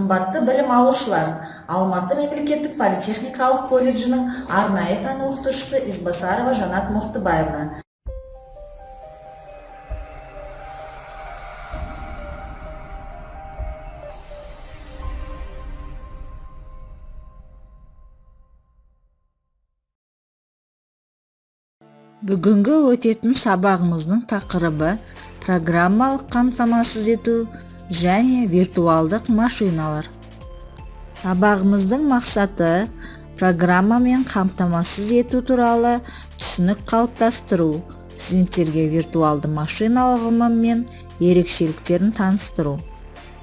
Қымбатты білім алушылар! Алматы мемлекеттік политехникалық колледжінің арнайы пән оқытушысы Избасарова Жанат Мұқтыбаевна. Бүгінгі өтетін сабағымыздың тақырыбы: программалық қамтамасыз ету және виртуалдық машиналар. Сабағымыздың мақсаты: программамен қамтамасыз ету туралы түсінік қалыптастыру, студенттерге виртуалды машина ұғымы мен ерекшеліктерін таныстыру.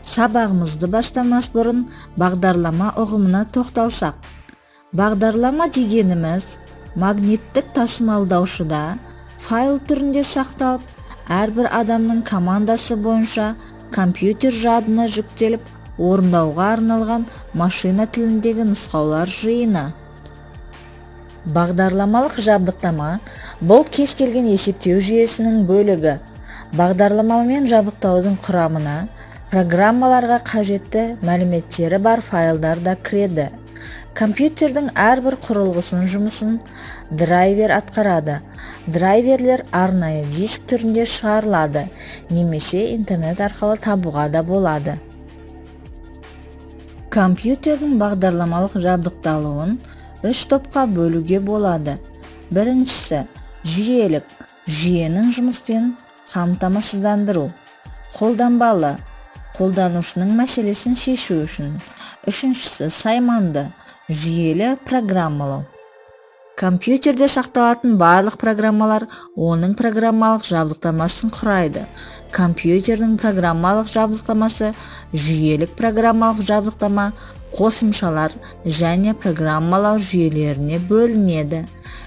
Сабағымызды бастамас бұрын бағдарлама ұғымына тоқталсақ. Бағдарлама дегеніміз – магниттік тасымалдаушыда файл түрінде сақталып, әрбір адамның командасы бойынша компьютер жадына жүктеліп, орындауға арналған машина тіліндегі нұсқаулар жиыны. Бағдарламалық жабдықтама – бұл кез келген есептеу жүйесінің бөлігі. Бағдарламамен жабдықтаудың құрамына программаларға қажетті мәліметтері бар файлдар да кіреді. Компьютердің әрбір құрылғысының жұмысын драйвер атқарады. Драйверлер арнайы диск түрінде шығарылады немесе интернет арқылы табуға да болады. Компьютердің бағдарламалық жабдықталуын үш топқа бөлуге болады. Біріншісі – жүйелік, жүйенің жұмыспен қамтамасыздандыру; қолданбалы, қолданушының мәселесін шешу үшін; үшіншісі – сайманды, жүйелі программалау. Компьютерде сақталатын барлық программалар оның программалық жабдықтамасын құрайды. Компьютердің программалық жабдықтамасы жүйелік программалық жабдықтама, қосымшалар және программалау жүйелеріне бөлінеді.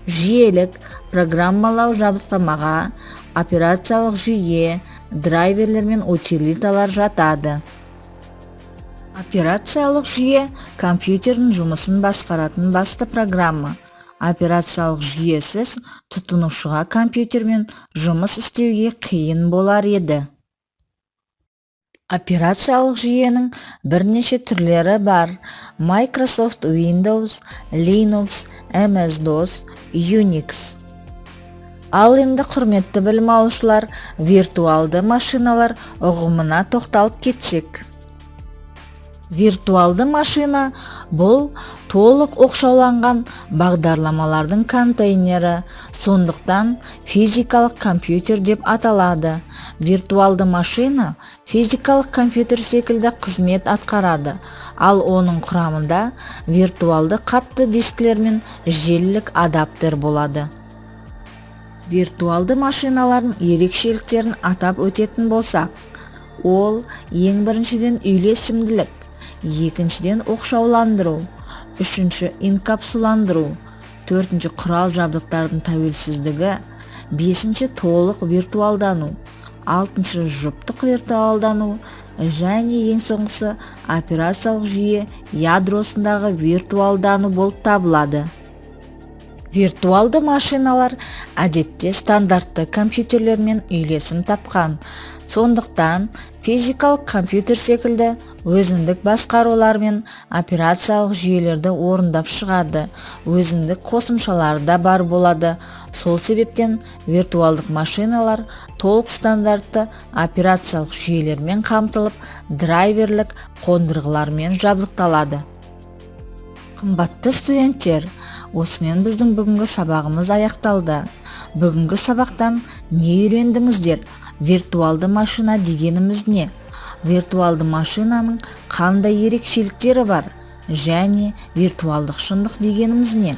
Жүйелік программалау жабдықтамаға операциялық жүйе, драйверлер мен утилиталар жатады. Операциялық жүйе – компьютердің жұмысын басқаратын басты программа. Операциялық жүйесіз тұтынушыға компьютермен жұмыс істеуге қиын болар еді. Операциялық жүйенің бірнеше түрлері бар: Microsoft Windows, Linux, MS-DOS, Unix. Ал енді, құрметті білім алушылар, виртуалды машиналар ұғымына тоқталып кетсек. Виртуалды машина – бұл толық оқшауланған бағдарламалардың контейнері, сондықтан физикалық компьютер деп аталады. Виртуалды машина физикалық компьютер секілді қызмет атқарады, ал оның құрамында виртуалды қатты дискілер мен желілік адаптер болады. Виртуалды машиналардың ерекшеліктерін атап өтетін болсақ, ол ең біріншіден, үйлесімділік, екіншіден, оқшауландыру, үшінші, инкапсуландыру, төртінші, құрал жабдықтардың тәуелсіздігі, бесінші, толық виртуалдану, алтыншы, жұптық виртуалдану және ең соңғысы, операциялық жүйе ядросындағы виртуалдану болып табылады. Виртуалды машиналар әдетте стандартты компьютерлермен үйлесім тапқан, сондықтан физикалық компьютер секілді өзіндік басқарулар мен операциялық жүйелерді орындап шығады, өзіндік қосымшалары да бар болады. Сол себептен виртуалдық машиналар толық стандартты операциялық жүйелермен қамтылып, драйверлік қондырғылармен жабдықталады. Қымбатты студенттер, осымен біздің бүгінгі сабағымыз аяқталды. Бүгінгі сабақтан не үйрендіңіздер? Виртуалды машина дегеніміз не? Виртуалды машинаның қандай ерекшеліктері бар? Және виртуалдық шындық дегеніміз не?